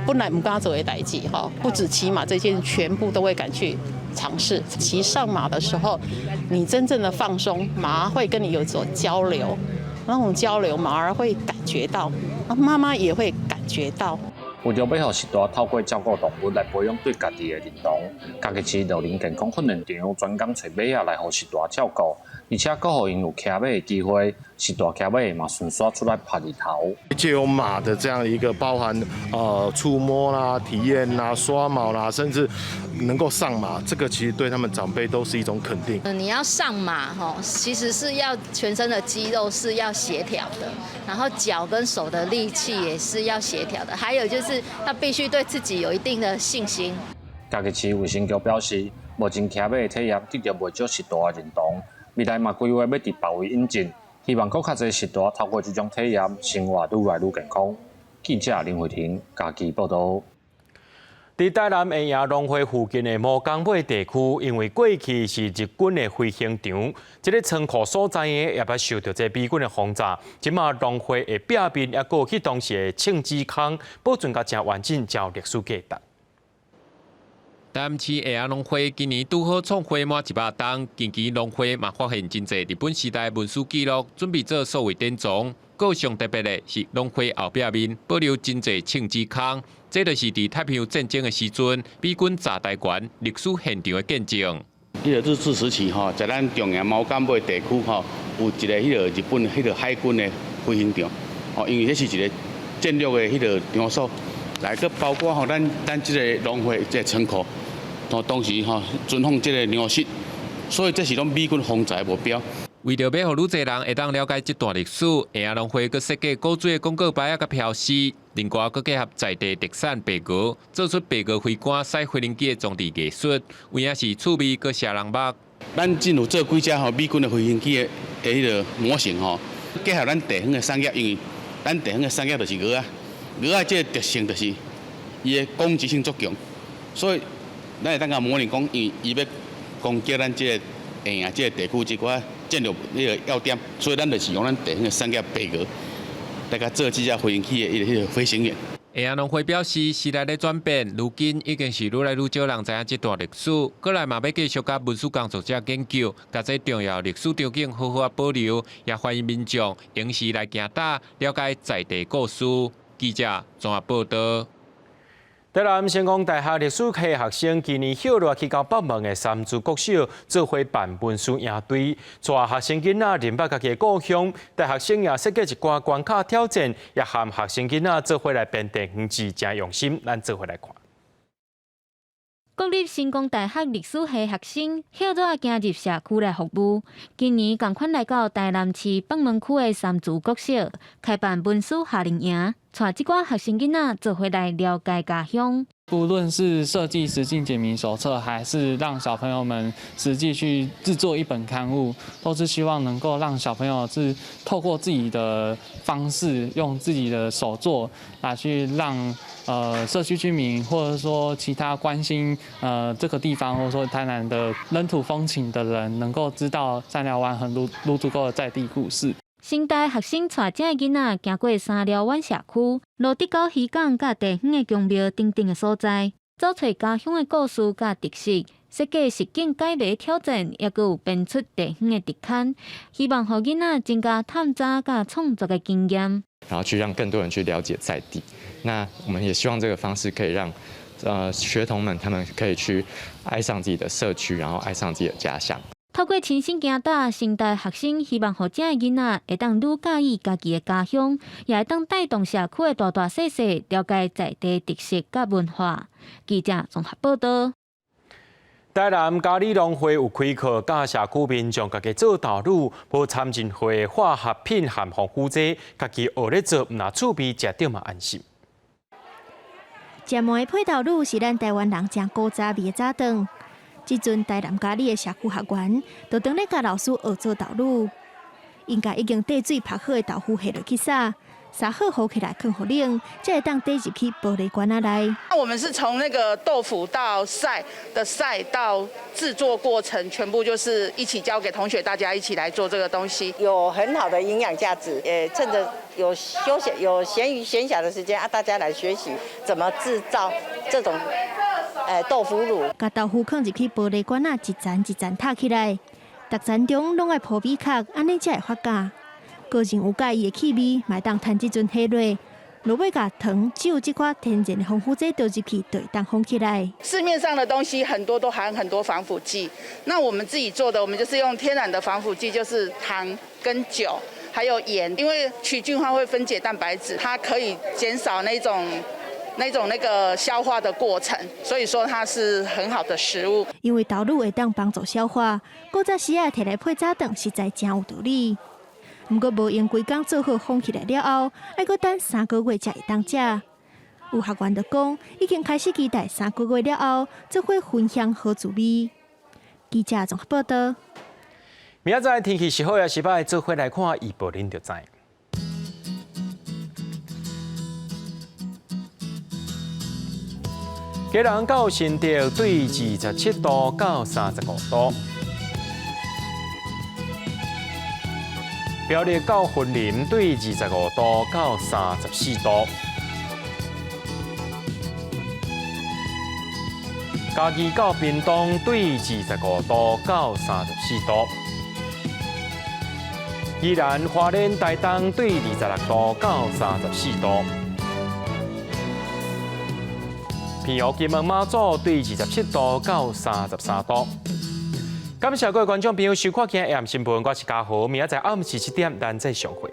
本來毋敢做的代誌吼，不止騎馬這件，全部都會敢去嘗試。騎上馬的時候，你真正的放鬆，馬會跟你有所交流，那種交流馬兒會感覺到，媽媽也會感覺到。為著欲予序大透過照顧動物來培養對家己的認同，嘉義市樂齡健康訓練場專工揣馬仔來予序大照顧，而且閣予𪜶有騎馬的機會，序大騎馬嘛順紲出來拍日頭。藉由馬的這樣一個包含觸摸啦、體驗啦、刷毛啦，甚至能夠上馬，這個其實對他們長輩都是一種肯定。你要上馬吼，其實是要全身的肌肉是要協調的，然後腳跟手的力氣也是要協調的，還有就是他必須對自己有一定的信心。嘉義市衛生局表示，目前騎馬的體驗得著袂少序大的認同，未來嘛規劃欲佇別位引進，希望閣較濟序大透過這種體驗，生活愈來愈健康。記者林慧婷嘉義報導。佇台南下營農會附近的魔工尾地區，因為過去是日軍的飛行場，這个倉庫所在的也捌受著這美軍的轟炸。這馬農會的壁面，抑閣有彼當時的銃子空，保存甲誠完整，誠有歷史價值。台南市下營農會今年拄好創會滿100冬，近期農會嘛發現真濟日本時代文書記錄，準備做數位典藏。閣上特別的是，農會後壁面保留真濟銃子空，這就是佇太平洋戰爭的時陣，美軍炸台灣歷史現場的見證。彼个日治時期吼，在咱中營貓港尾地區吼，有一個彼个日本彼个海軍的飛行場，吼，因為彼是一個戰略的彼个場所，來閣包括吼咱這個農會這個倉庫，吼當時吼存放這個糧食，所以這是攏美軍轟炸的目標。為著欲予愈濟人會當了解這段歷史，下營農會閣設計古錐的廣告牌仔佮標示，另外閣結合在地特產白鵝，做出白鵝飛官駛飛行機的裝置藝術，有影是趣味閣攝人目。咱政府做幾隻吼美軍的飛行機的彼个模型吼，結合咱地方的產業，因為咱地方的產業就是鵝仔，鵝仔這個特性就是伊的攻擊性足強，所以咱會當共模擬講，伊伊欲攻擊咱這個下營這個地區這寡戰略彼个要點，所以咱就是用咱地方的產業白鵝來共做這隻飛行機的彼個飛行員。下營農會表示，時代咧轉變，如今已經是愈來愈少人知影這段歷史。過來嘛欲繼續佮文史工作者研究，共這重要歷史場景好好仔保留，也歡迎民眾閒時來行踏，了解在地故事。記者綜合報導。台南成功大學歷史系學生今年歇熱去到北門的三芝國小做伙辦文書營隊，帶學生囡仔認捌家己的故鄉。大學生也設計一寡關卡挑戰，也和學生囡仔做伙來編地方志，誠用心。咱做伙來看。國立成功大學歷史系學生歇熱行入社區來服務。今年仝款來到台南市北門區的三芝國小，開辦文史夏令營，帶這寡學生囡仔做伙來了解家鄉。不論是設計實境解謎手冊，還是讓小朋友們實際去製作一本刊物，都是希望能夠讓小朋友是透過自己的方式，用自己的手作來去讓社區居民，或者說其他關心這個地方，或者說台南的本土風情的人，能夠知道三寮灣和蘆蘆竹溝的在地故事。成大學生帶遮的囡仔行過三寮灣社區、蘆竹溝漁港佮地方的宮廟等等的所在，找揣家鄉的故事佮特色，設計實境解謎挑戰，抑閣有編出地方的特刊，希望予囡仔增加探查佮創作的經驗，然後去讓更多人去了解在地。那我們也希望這個方式可以讓學童們他們可以去愛上自己的社區，然後愛上自己的家鄉。透過親身行踏，成大學生希望予遮的囡仔會當愈佮意家己的家鄉，也會當帶動社區的大大細細了解在地特色佮文化。記者綜合報導。台南佳里農會有開課，教社區民眾家己做豆乳，無摻任何化學品和防腐劑，家己學咧做，毋但趣味，食著嘛安心。食糜配豆乳是咱台灣人誠古早味的早頓。這陣台南佳里的社區學員，就當咧共老師學做豆乳，𪜶共已經綴水曝好的豆腐下落去撒，撒好糊起來，囥予冷，才會當綴入去玻璃罐仔內。那我們是從那個豆腐到曬的曬到製作過程，全部就是一起交給同學，大家一起來做這個東西，有很好的營養價值。也趁着有休閒、有閒餘閒暇的時間啊，大家來學習怎麼製造這種豆腐乳。共豆腐囥入去玻璃罐仔，一層一層疊起來，逐層中攏愛鋪米殼，按呢才會發酵。個人有佮意的氣味，嘛會當趁這陣下落。落尾共糖、酒這款天然的防腐劑倒入去，就會當封起來。市面上的東西很多都含很多防腐劑，那我們自己做的，我們就是用天然的防腐劑，就是糖跟酒，還有鹽，因為曲菌它會分解蛋白質，它可以減少那種那個消化的過程，所以說它是很好的食物。因為豆乳會當幫助消化，古早時仔摕來配早頓，實在誠有道理。毋過無閒規工做好封起來了後，愛閣等3個月才會當食。有學員就講，已經開始期待3個月了後，做伙分享好滋味。記者綜合報道。明仔載天氣是好抑是䆀，做伙來看預報恁就知。基隆到新竹對27度到35度，苗栗到雲林對25度到34度，嘉義到屏東對25度到34度，宜蘭花蓮台東對26度到34度。澎湖金門馬祖對27度到33度。感謝各位觀眾朋友收看今日的新聞，我是嘉豪，明仔載暗時7點，咱再相會。